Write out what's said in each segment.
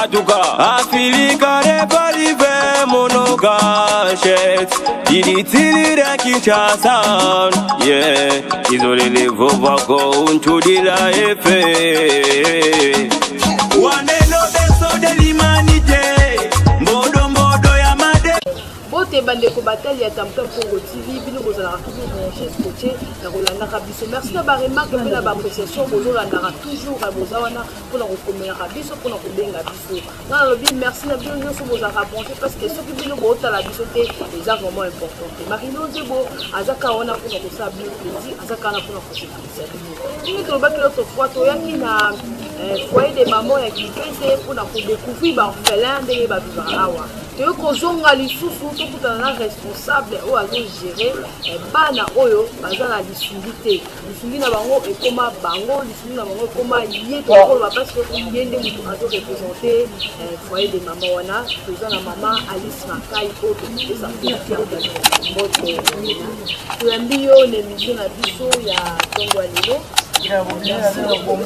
Katuka Afilika reparive monoga shet Diditili Kinshasa Yeah Izolele vovako untudila efe Wanelo beso de l'humanité Mbodo mbodo ya made Mbote bandeko batali ya Tamtam Congo TV, bino bozalaka toujours branché scotché na kolandaka biso. Merci na ba remarques mpe na ba appréciation bozolandaka toujours boza wana mpona kokomelaka biso mpona kobenga biso. Nga nalobi merci na bino nyonso bozalaka branché parce que soki bino bootala biso te eza vraiment important te. Marino Nzebo aza kaka wana mpona kosala bino plaisir, aza kaka wana mpona kosepelisa bino. Ndenge tolobaki l'autre fois toyaki na eh, foyer de maman ya Kimpese mpona kodécouvrir ba orphelin ndenge bavivaka awa. Toyei kozonga lisusu tokutana na responsable oyo azogere eh, bana oyo baza na lisungi te. Lisungi na bango ekoma bango, lisungi na bango ekoma ye, tokoloba parce que ye nde moto azo représente eh, foyer de mama wana. Toza na mama Alice Makai oyo tokopesa mbote. Toyambi yo na émission na biso ya ntongo ya lelo. Merci beaucoup.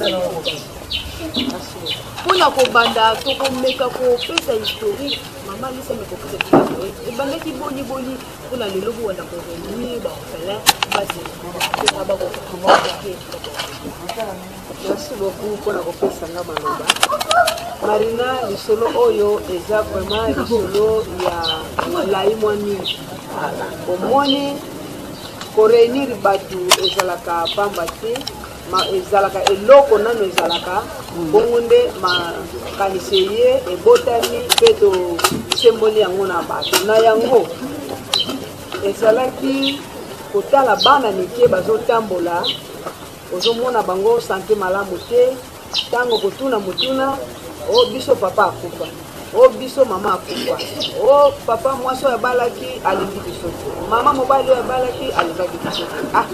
Mpo na kobanda tokomeka kopesa historique mama Alisa me kopesa biso historique ebandaki boni boni mpo na lelo bobanda koreunir baorphelin basi mpoka bakoke. Merci beaucoup mpona kopesa nga maloba Marina. Lisolo oyo eza vraiment lisolo ya molai mwa mingi. Omoni, koreunir bato ezalaka pamba te, ma ezalaka eloko nano ezalaka bongo nde makanisi eye ebotami mpe tosemboli yango na bato na yango. Ezalaki kotala bana mike bazotambola, ozomona bango santé malamu te. Ntango kotuna motuna o biso papa akufa, o biso mama akufa, o papa mwasi oyo abalaki alingi biso te, mama mobali oyo abalaki alingaki biso te. Ah,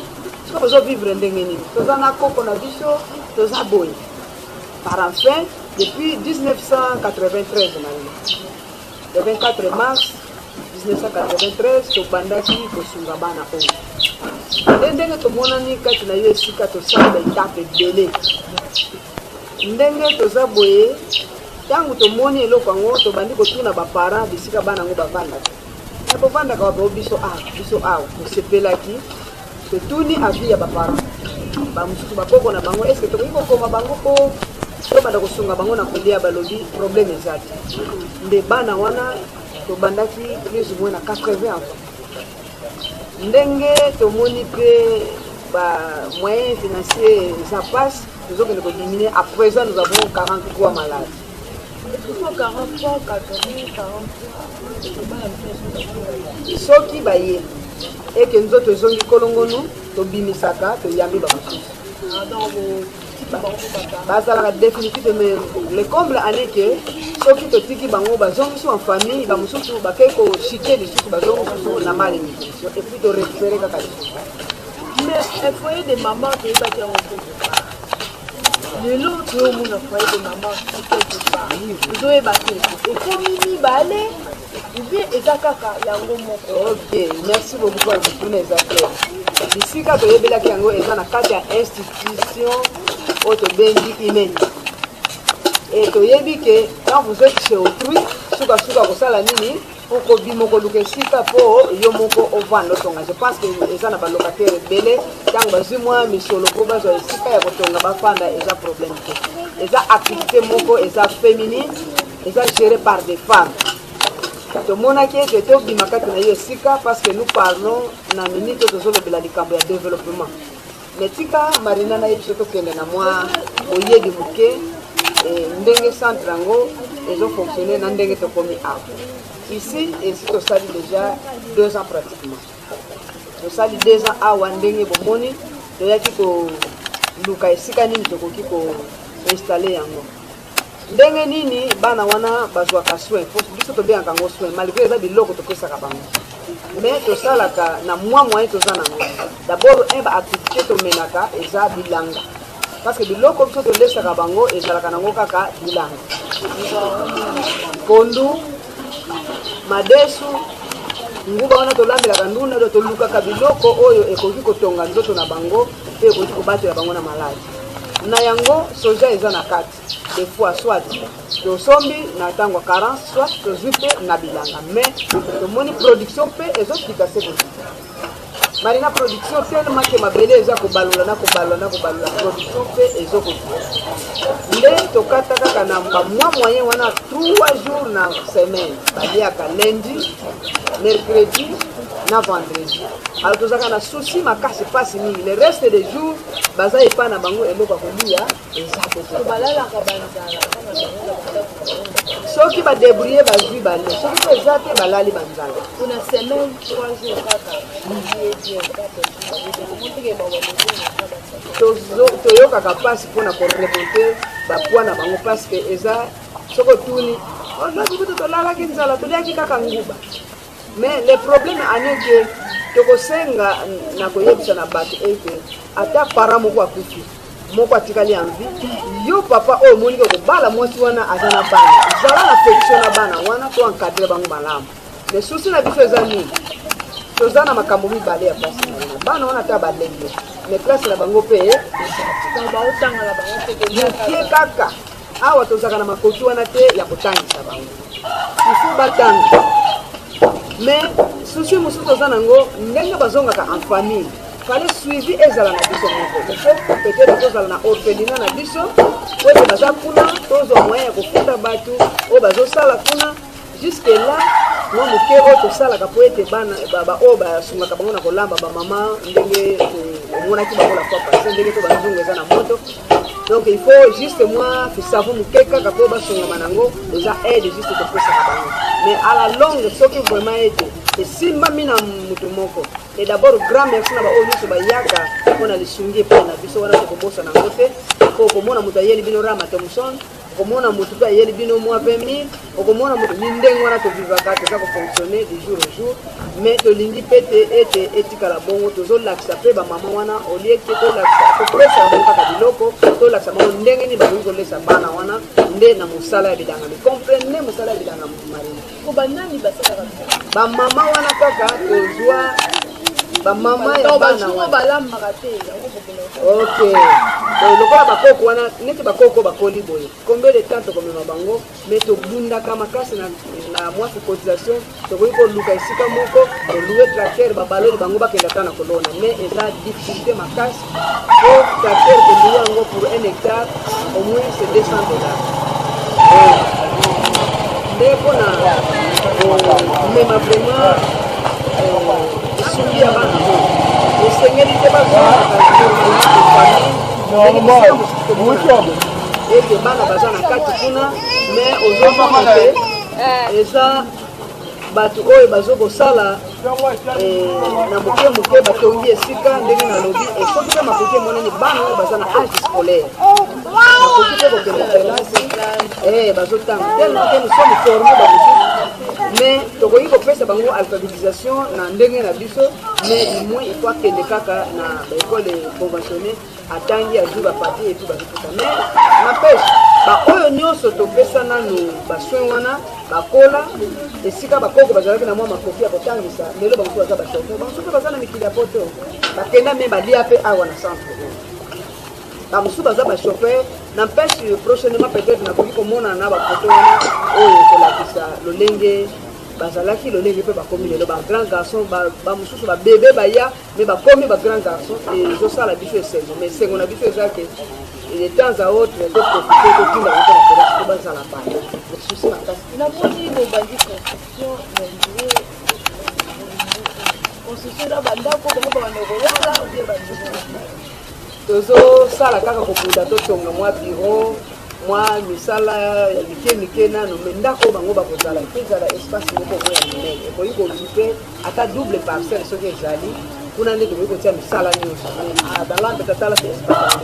soki bozovivre ndenge nini? Toza na koko na biso, toza boye. Par enfin, depuis 1993 na le 24 mars 1993, tobandaki kosunga bana oyo. Nde ndenge tomonani kati na yo esika tosala baetape ebele ndenge toza boye. Ntango tomoni eloko yango, tobandi kotuna baparent bisika bana yango bavandaka. Na bovandaka wapi? O biso awa, biso awa. Tosepelaki, totuni avis ya baparent bamosusu, bakoko na bango, est-ce tokoki kokoma bango mpo tobanda kosunga bango na kolia? Balobi problème eza te. Nde bana wana tobandaki plus ou moins na 80 enfants. Ndenge tomoni mpe ba moyen financier eza passe, tozokende kodiminuer. À présent, nous avons 43 malades. Pourquoi 43, 80, 43? Soki baye eke nzoto ezongi kolongonu, tobimisaka, toyambi bamosusu. Ah, donc bazalaka définitif, mais le comble ane ke soki totiki bango, bazongisi en famille, bamosusu bakei kochuter lisusu, bazongi lisusu na malnutrition et puis torécupéré kaka lisusu. Mais foyer de maman toyebaki yango quelque part. Lelo toyomona foyer de maman quelque part, tozoyeba te ekomi mibale ou bien eza kaka yango moko. Ok, merci beaucoup mpona kotuna. Eza clair, bisika toyebelaki yango eza na kati ya institution oyo tobengi imeni. E toyebi ke quand vous êtes chez autrui, sukasuka kosala nini? Okobima, okoluka esika mpo yo moko ovanda, otonga. Je pense que eza na balocataire ebele. Ntango bazwi mwa misolo mpo bazwa esika ya kotonga, bafanda, eza problème te. Eza activité moko eza féminine, eza géré par des femmes. Tomonaki ete tobima kati na yo esika parce que nous parlons na minute oyo tozolobela likambo ya développement. Mais tika Marina nayebi biso tokende na mwa boyebi moke ndenge centre yango ezofonctionne na ndenge tokomi awa. Ici esi tosali déjà 2 ans, pratiquement tosali 2 ans awa. Ndenge bomoni, toyaki koluka esika nini tokoki koinstaller yango, ndenge nini bana wana bazwaka soin. Biso tobengaka yango soin, malgré eza biloko topesaka bango, mais tosalaka na mwa moyen toza nango. D'abord, un baactivité tomenaka eza bilanga, parce que biloko biso tolesaka bango ezalaka nango kaka bilanga, pondu, madesu, nguba wana tolambelaka ndunda. Do tolukaka biloko oyo ekoki kotonga nzoto na bango mpe ekoki kobatela bango na maladi. Na yango soja eza na kati. Des fois, soit tosombi na ntango ya carence, soit tozwi mpe na bilanga, mais tomoni production mpe ezokita se kokita. Marina, production, tellement ke mabele eza kobalola na kobalola na kobalola, production mpe ezokokita. Nde tokata kaka na bamwa moyen wana, 3 jours na semaine baliaka, lundi, mercredi na vendredi. Alors tozalaka na souci makasi, mpasi mingi. Le reste des jours baza epai na bango, eloko ya kolia eza te. Balalaka banzala na bango na bandako na bango. Soki badébrouille, bazwi, bale. Soki mpe eza te, balali banzala. Kuna semaine, 3 jours kaka, lie bien, 4 jours. Toyokaka mpasi mpona koremonter bapoids na bango, parce que eza soki otuni, olobi kutu tolalaki nzala, toliaki kaka nguba. Mais le problème ane ke tokosenga na koyebisa na bato ete ata parent moko akufi, moko atikali en vie, yo papa oyo omoni ke kobala mwasi wana aza na bana, zala na affection na bana wana to encadre bango malamu. Mais souci na biso eza nini? Toza na makambo mibale ya mpasi na wana. Bana wana, ata balenge, mais classe na bango mpe baotanga na bango te. Moke kaka awa, tozalaka na makoki wana te ya kotangisa bango. Il faut batanga, mais souci mosusu toza nango, ndenge bazongaka en famille, fallait suivi ezala na biso moko. Il faut peut-être tozala na orphelinat na biso po ete baza kuna, tozwa moyen ya kofuta bato oyo bazosala kuna. Jusque là, mwa moke oyo tosalaka po ete bana oyo basungaka bango na kolamba, bamama, ndenge omonaki bango la fois passée, ndenge to banzungu eza na moto. Donc il faut juste mwa fisavu moke kaka mpo basungama nango, eza aide juste topesaka bango. Mais à la longue, soki vraiment ete esimbami na moto moko, et d'abord grand merci na baoyo nyonso bayaka mpona lisungi epai na biso wana, tokobosana yango te. Po okomona moto ayeli bino rama Thomson, okomona motu mpe ayeli bino mwa 20 000, okomona moto ni ndenge wana. Tovivaka, toza kofonctionne du jour au jour, mais tolingi mpe te ete etikala bongo. Tozolakisa mpe bamama wana, au lieu ke tolakisa, topesa bango kaka biloko, tolakisa bango ndenge nini bakoki kolesa bana wana nde na mosala ya bilanga. Mi comprendre, mosala ya bilanga, Marina. Ko banani basalaka? Bamama wana kaka, tozwa bamama ya bana wana. Balambaka te yango bokende. Ok, donc lokola bakoko wana, neti bakoko bakoli boye, combien de temps tokomema bango? Mais tobundaka makasi na mwa cotisation, tokoki koluka esika moko, tolouer tracteur, babaloli bango, bakenda ata na kolona. Mais eza difficulté makasi po tracteur, kolouer yango pour 1 hectare, au moins c'est 200 $. Nde mpona komema vraiment esungi ya bana oyo, esengeli te bazwaka normalement famille, ete bana baza na kati kuna, mais ozomona te eza bato oyo bazo kosala na moke moke, batongi esika ndenge nalobi. Soki mpe makoki emonani, bana oyo baza na âge scolaire bakoki mpe kokende kelasi, bazotanga. Tellement ke nous sommes formés, bamosusu, mais tokoki kopesa bango alphabétisation na ndenge na biso, mais du moins il faut akende kaka na baécole conventionné, atangi, azwi bapapier et puis bazopesa. Mais n'empêche, baoyo nyonso topesa nanu basoin wana, bakola esika bakoko bazalaki na mwa makoki ya kotangisa. Lelo bamosusu baza bachauffeur, bamosusu mpe baza na mikili ya poto, bakenda, me balia mpe awa na centre oyo. Bamosusu baza bachauffeur. N'empêche, prochainement peut-être nakoki komona na bafoto wana oyo kolakisa lolenge bazalaki, lolenge mpe bakomi lelo bagrand garçon. Bamosusu babebe baya, mais bakomi bagrand garçon. Ezosala biso esengo, mais esengo na biso eza ke de temps à autre toprofite, totinda bango na kelasi po bazala bato. Souci makasi. Namoni bobandi construction na ndire construction na bandako, bango babanda kolala obie bandeko. Tozosala kaka kobunda, totonga mwa bureau, mwa misala ya mike mike nano. Me ndako bango bakozala mpe ezala espace moko moko ya monene, ekoki kooccuper ata double parcelle. Soki ezali kuna nde tokoki kotia misala nyonso. Dans l'entretemps, tala se espace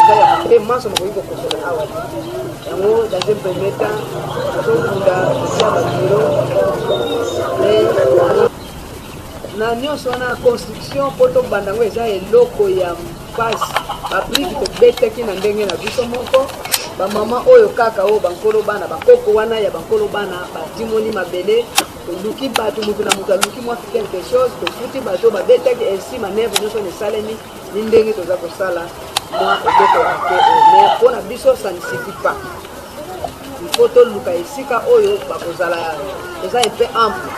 eza ya moke, manso bakoki kokosola awa te. Yango, dans un premier temps, tozobunda kotia babureau. Mais na nyonso wana, construction mpo tobanda yango eza eloko ya mpasi. Babriques tobetaki na ndenge na biso moko. Bamama oyo kaka oyo bankolo bana, bakoko wana ya bankolo bana, badimoli mabele. Toluki bato, moto na moto aluki mwa quelque chose, tofuti bato babetaki. Ainsi manœuvre nyonso wana esalemi, ni ndenge toza kosala. mwa eloko ya moke oyo, mais mpo na biso ça ne suffit pas. Il faut toluka esika oyo bakozala, eza un peu ample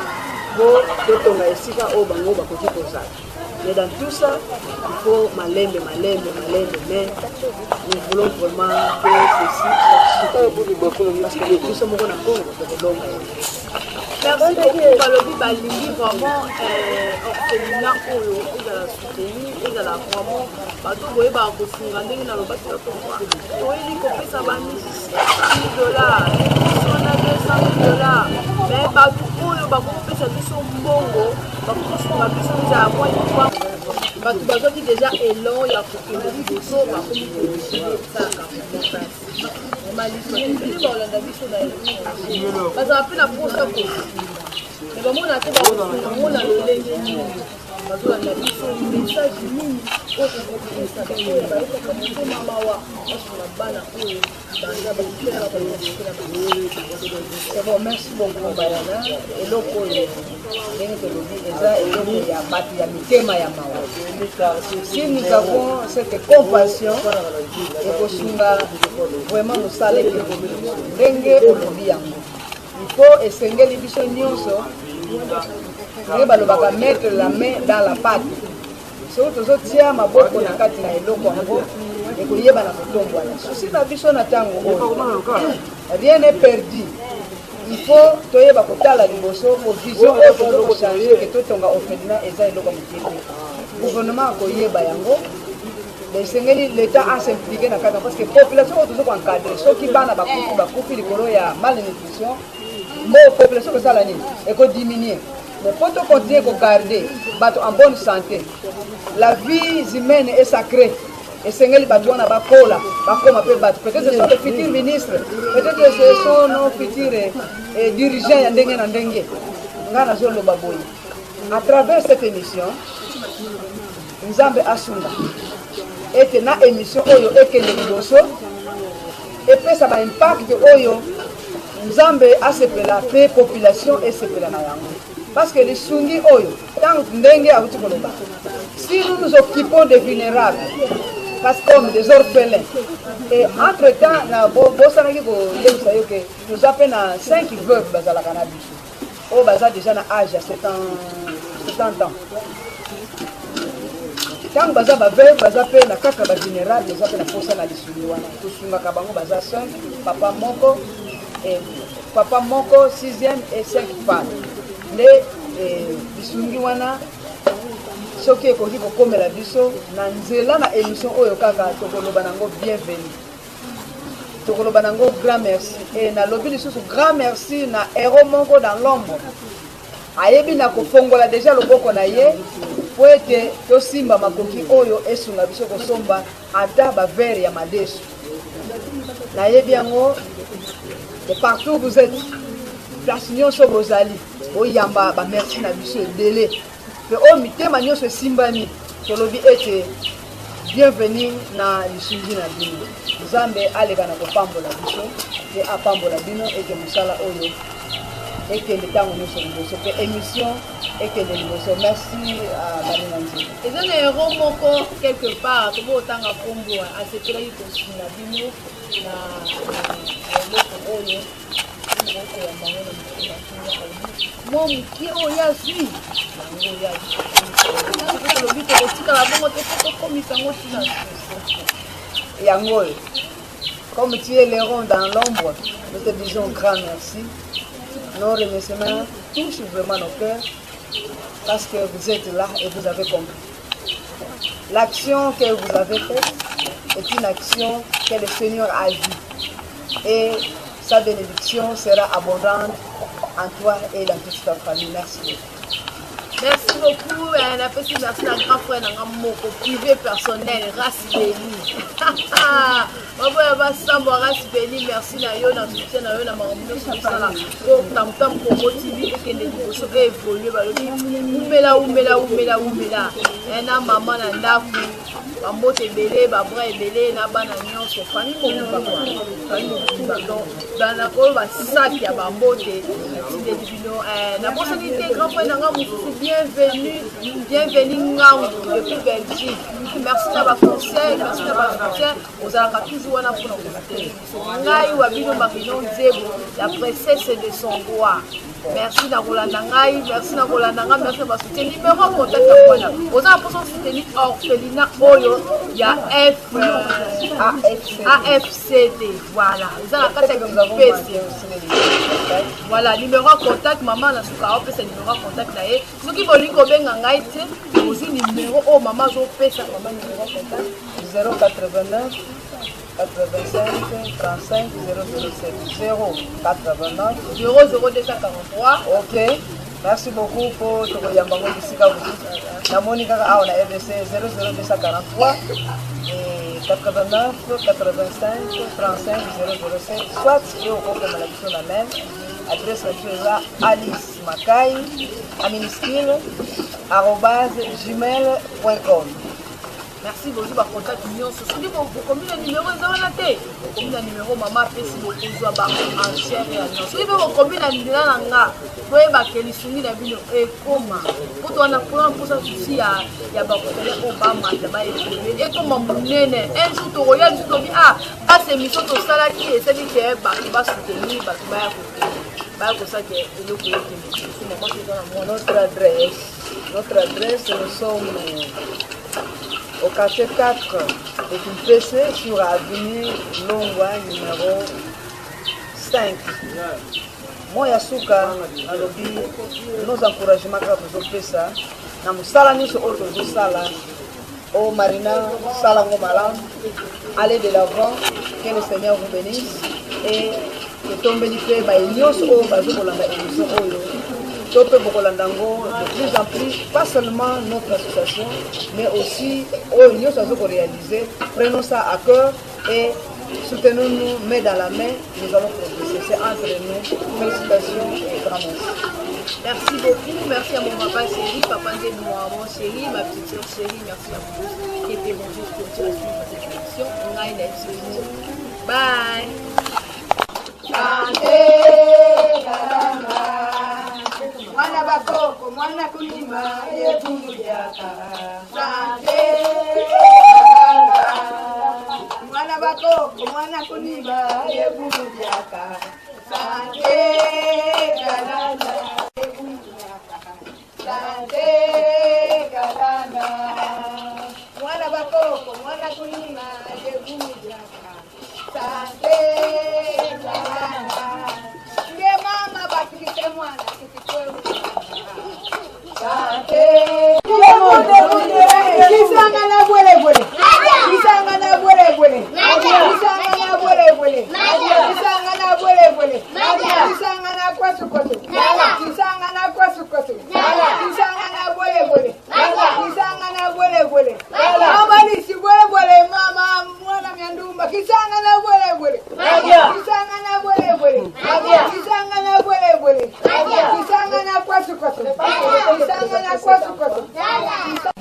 mpo totonga esika oyo bango bakoki kozala. Mais dans tout ça, il faut malembe, malembe, malembe, mais nous voulons vraiment que ceci soit parce que biso moko na Congo tokolonga yango. Merci beaucoup. Balobi balingi vraiment orphelinat oyo ezala soutenu, ezala vraiment bato boyebaka kosunga. Ndenge nalobaki na tokwa, toyeli kopesa bamusicien 10 $, biso na 200 $, mais bato oyo bakopesa biso mbongo, bakosunga biso, ezala mwa likwa. Bato bazwaki déjà élan ya kokende liboso, bakomi kodécider, esalaka vraiment pasi. Baolanda biso na bazala mpe na posa kosunga, me bamona te bakosunga ngo na lolenge nini. Bazolanda biso, message nini oyo kokopesa oyo bayokaka motema mawa, basunga bana oyo baza bakela? C'est bon, merci beaucoup Bayana. Eloko oyo, ndenge tolobi, eza eloko ya bato ya mitema ya mawa. Si nous avons cette compassion, ekosunga vraiment mosala ekende. Ndenge olobi yango, il faut, esengeli biso nyonso, ndenge balobaka, mettre la main dans la pâte. Soki tozotia maboko na kati na eloko yango, ekoyeba na kotombwana. Souci na biso na ntango oyo, rien n'est perdu. Il faut toyeba kotala liboso po vision oyo tozokochanger ke totonga orphelinat eza eloko moke te. Gouvernement akoyeba yango, esengeli l'État as'impliquer na kati, parce que population oyo tozo koencadrer, soki bana bakufi, bakufi likolo ya malnutrition, mbo population kosala nini? Ekodiminuer. Mais po tocontinuer kogarder bato en bonne santé, la vie humaine est sacrée, esengeli bato wana bakola, bakoma mpe bato. Peut-être ce sont les futurs ministres, peut-être ce sont nos futurs dirigeants ya ndenge na ndenge. Ngai nazoloba boye à travers cette émission: Nzambe asunga ete na émission oyo ekende liboso, epesa baimpact oyo Nzambe asepela mpe population esepela na yango, parce que lisungi oyo, ntango ndenge awuti koloba, si nous nous occupons des vulnérables, parce comme des orphelins, et entre temps na bosanaki koyebisa yo ke toza mpe na 5 veuves bazalaka na biso, oyo baza déjà na âge ya 70 ans. Ntango baza baveuve, baza mpe na kaka bavulnérable, eza mpe na posa na lisungi wana. Tosungaka bango, baza 5, papa moko, papa moko sixième et 5 femmes. Nde lisungi wana, soki ekoki kokomela biso na nzela na émission oyo kaka, tokoloba nango bienvenu, tokoloba nango grand merci. E nalobi lisusu grand merci na héros moko dans l'ombre, ayebi na kofongola déjà loboko na ye po ete tosimba makoki oyo esunga biso kosomba ata baverre ya madesu. Nayebi yango de partout vous êtes, place nyonso bozali, boyamba bamerci na biso ebele mpe oyo mitema nyonso esimbami. Tolobi ete bienvenu na lisungi na bino. Nzambe aleka na kopambola biso mpe apambola bino ete mosala oyo ekende ntango nyonso liboso mpe émission ekende liboso. Merci baninga nzela. Eza na héros moko quelque part, tobo otanga nkombo, asepelaki kosunga bino na eloko oyo okoyamba yango na motema. Mwa moke oyo azwi yango, ya tolobi tokotikala bongo te, po tokomisa yango ntina. Yango oyo, comme tu es l'héros dans l'ombre, nous te disons grand merci. Nos remerciements touchent vraiment nos cœurs parce que vous êtes là et vous avez compris. L'action que vous avez faite est une action que le Seigneur a vue. Et sa bénédiction sera abondante en toi et dans toute ta famille. Merci beaucoup. Merci beaucoup. Napesi merci na grand frère nanga moko privé personnel, Race Beni baboya basambo. Race Beni, merci na yo na soutien na yo na makambo nyonso tosala po Tamtam Congo TV ekende liboso, eévoluer. Balobi umela, umela, umela, umela. Na mama na ndako, bambote ebele, babra ebele na bana nyonso, famille mobimba, famille mobimba. Donc bana oyo basaki ya bambote natindeli bino. Nabosani te grand frère nanga mosusu, bienvenu, bienvenu Ngangu depuis Belgique. baremarque, merci na baconseil, merci na basoutien. Ozalaka toujours wana mpona kosoutenir biso. Ngai wa bino Marinon Nzebo, la princesse de son roi. Merci na kolanda ngai, merci na kolanda ngai, merci na basoutien. Numéro ya contact ya wana, oza na mposa osoutenir orphelinat oyo ya F AFCD. Voilà, eza na kati ya Kimpese. Voilà, numéro ya contact, mama na suka aopesa numéro ya contact na ye. Soki bolingi kobenga ngai te, ozwi numéro oyo mama azopesa. Mama, numéro ya contact? 089 85 35 007 089 00243. Ok, merci beaucoup mpo tokoyamba ngo bisika mosusu. Namoni kaka awa na RDC 00243 et 89 85 35 007, soit yo okokoma na biso na mail. Adresse na biso eza alice makai a minuscule @gmail.com. Merci. Bozwi bacontact nyonso. Soki bokomi na numero eza wana te, bokomi na numero mama apesi, bokozwa bango en chair ya nyonso. Soki mpe bokomi na nzela na nga, boyebake lisungi na bino ekoma po to wana mpona mposa susi ya baorphelin oyo bamata baévolue, ekoma monene. Un jour tokoya biso tobi ah ase émission tosalaki esali ke bato basoutenir, bato baya kokende, baya kosala ke eloko ekende liboso. Mama, toza na mwana. Notre adresse, nous sommes au quartier 4 de Kimpese, sur avenue Longwa numéro 5. Moi ya suka nalobi nos encouragement kaka tozopesa na mosala nyonso oyo tozosala. O Marina, sala yango malamu, allez de l'avant, que le Seigneur vous bénisse. Et totombeli mpe baye nyonso oyo bazokolanda émission oyo to mpe bokolanda yango de plus en plus, pas seulement notre association mais aussi oyo nyonso azokoréaliser. Prenons ça à cœur et soutenons-nous main dans la main, nous allons progresser. C'est entre nous. Félicitations et grand merci. Merci beaucoup. Merci à mon papa chéri, papa Nzembo, mon chéri, ma petite soeur chérie. Merci à vous tous qui étaient bons juste pour suivre cette émission. Ngai na biso. Bye. Sante kalanga, mwana bakoko, mwana kulima yekungulyaka. Sante kalanga, mwana bakoko, mwana kulima yekungulyaka. Sante kalanga yekungulyaka. Sante kalanga, mwana bakoko, mwana kulima yekungulyaka. Sante kalanga nge mama batikise mwana kitikwe. Sante. Kisanga na bwelebwele, kisanga na bwelebwele, kisanga na bwelebwele, kisanga na bwelebwele, kisanga na kwasukosu, kisanga na kwasukosu, kisanga na bwelebwele, kisanga na bwelebwele. Mama lisi bwelebwele, mama mwana myandumba, kisanga na bwelebwele, kisanga na bwelebwele, kisanga na bwelebwele, kisanga na kwasukosu, kisanga na kwasukosu.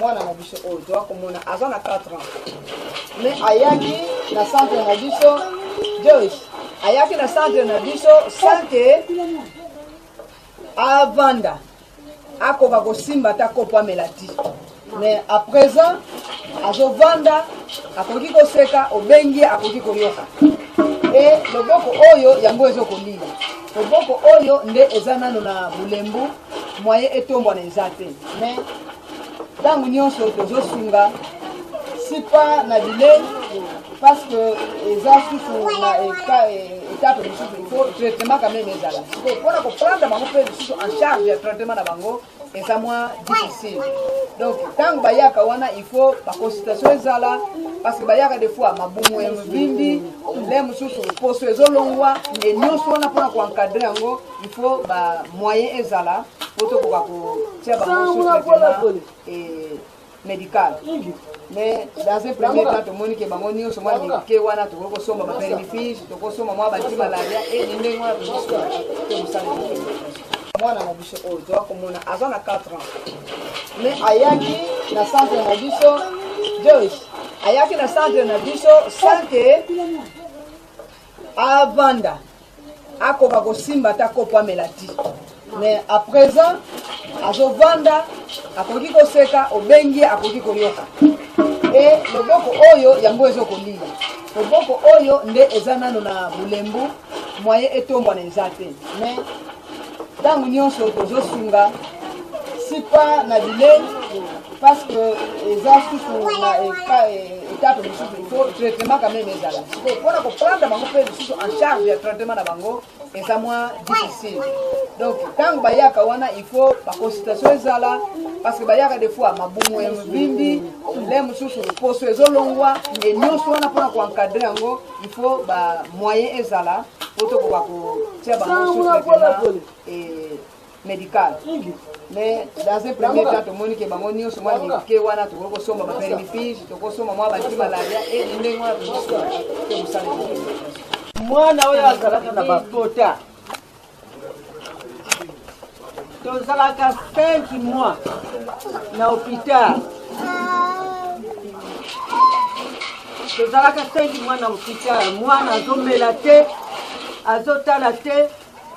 Mwana na biso oyo toya komona aza na 4 ans, mais ayaki na centre na biso. Joyce ayaki na centre na biso sans que avanda, akoka kosimba ata kopo amela ti. Mais à présent azovanda, akoki koseka, obengi ye akoki koyoka. E loboko oyo yango ezokolia, loboko oyo nde eza nano na bulembu, moyen etombwana eza te. Mais ntango nyonso tozosunga sipa na bilei parce que eza susu na étape mosusu, il faut traitement quand même ezala. Sikoyo mpona koprendre bango mpe lisusu en charge ya traitement na bango eza mwa difficile. Donc ntango bayaka wana, il faut baconsultation ezala parce que bayaka des fois mabumu ya mobimbi, le mosusu poso ezolongwa. E nyonso wana, mpona koencadre yango, il faut bamoyen ezala po tokoka kotia bango sous traitement et médical. Mais dans un premier temps, tomoni ke bango nyonso mwa mike wana, tokoki kosomba bavermifuge, tokosomba mwa banti-malaria e ndenge wana tozosomba te mosala. Mwana na biso oyo toya komona aza na 4 ans, mais ayaki na centre na biso. Joyce ayaki na centre na biso sans que avanda, akoka kosimba ata kopo amela ti. Mais à présent azovanda, akoki koseka, obengi ye akoki koyoka. E loboko oyo yango ezokolia, loboko oyo nde eza nano na bulembu, moyen etombwana eza te. Mais ntango nyonso tozosunga sipa na bilei, parce que eza susu na étape mosusu, il faut traitement quand même ezala. Sikoyo mpona koprendre bango mpe lisusu en charge ya traitement na bango eza mwa difficile. Donc ntango bayaka wana, il faut baconsultation ezala, parce que bayaka des fois mabumu evimbi, le mosusu poso ezolongwa. E nyonso wana, mpona koencadrer yango, il faut bamoyen ezala po tokoka kotia bango sous traitement médical. Mais dans un premier temps, tomoni ke bango nyonso mwa mike wana, tokoki kosomba bavermifuge, tokosomba mwa banti-malaria. E ndenge wana tozosomba te mosala. Mwana oyo azalaka na bapota, tozalaka 5 mois na hôpital, tozalaka 5 mois na hôpital. Mwana azomela te, azotala te,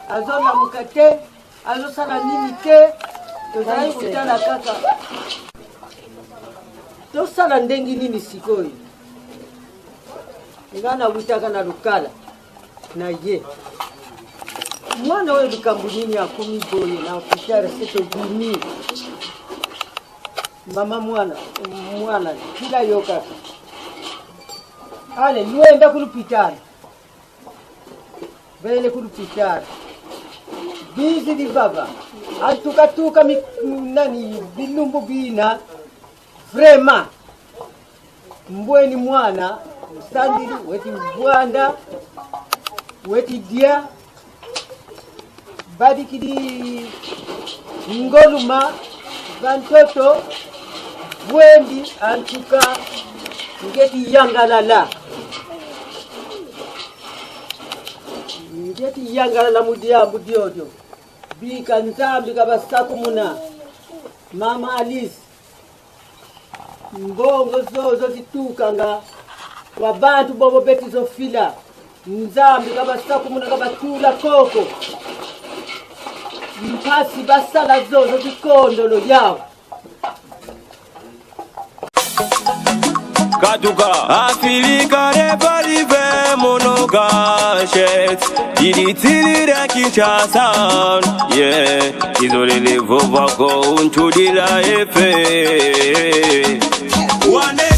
azolamuka te, azosala nini te. Tozalaki kotala kaka tosala ndenge nini. Sikoyo nga nawutaka na Lukala na ye mwana oyo, likambo nini akomi boye na hôpital? Se tobimi mama mwana, mwana kila yo kaka ale lwenda ku lupitali, bele ku lupitali bizi livava atukatuka nani bilumbu bina. Vraiment mbweni mwana musandili weti bwanda weti dia badikidi ngoluma bantoto bwendi antuka ngeti yangalala, ngeti yangalala mudiambu diodio bika Nzambi kabasakumuna mama Alice mbongo zozo zitukanga kwa bantu bobo betizofila Nzambi kabasakumuna kabatula koko mpasi basala zozo zikondolo yawo. Katuka Afirika reparive monogachet Dilitilira Kinshasa. Yeah, izolele vovako untudila efe. Wane.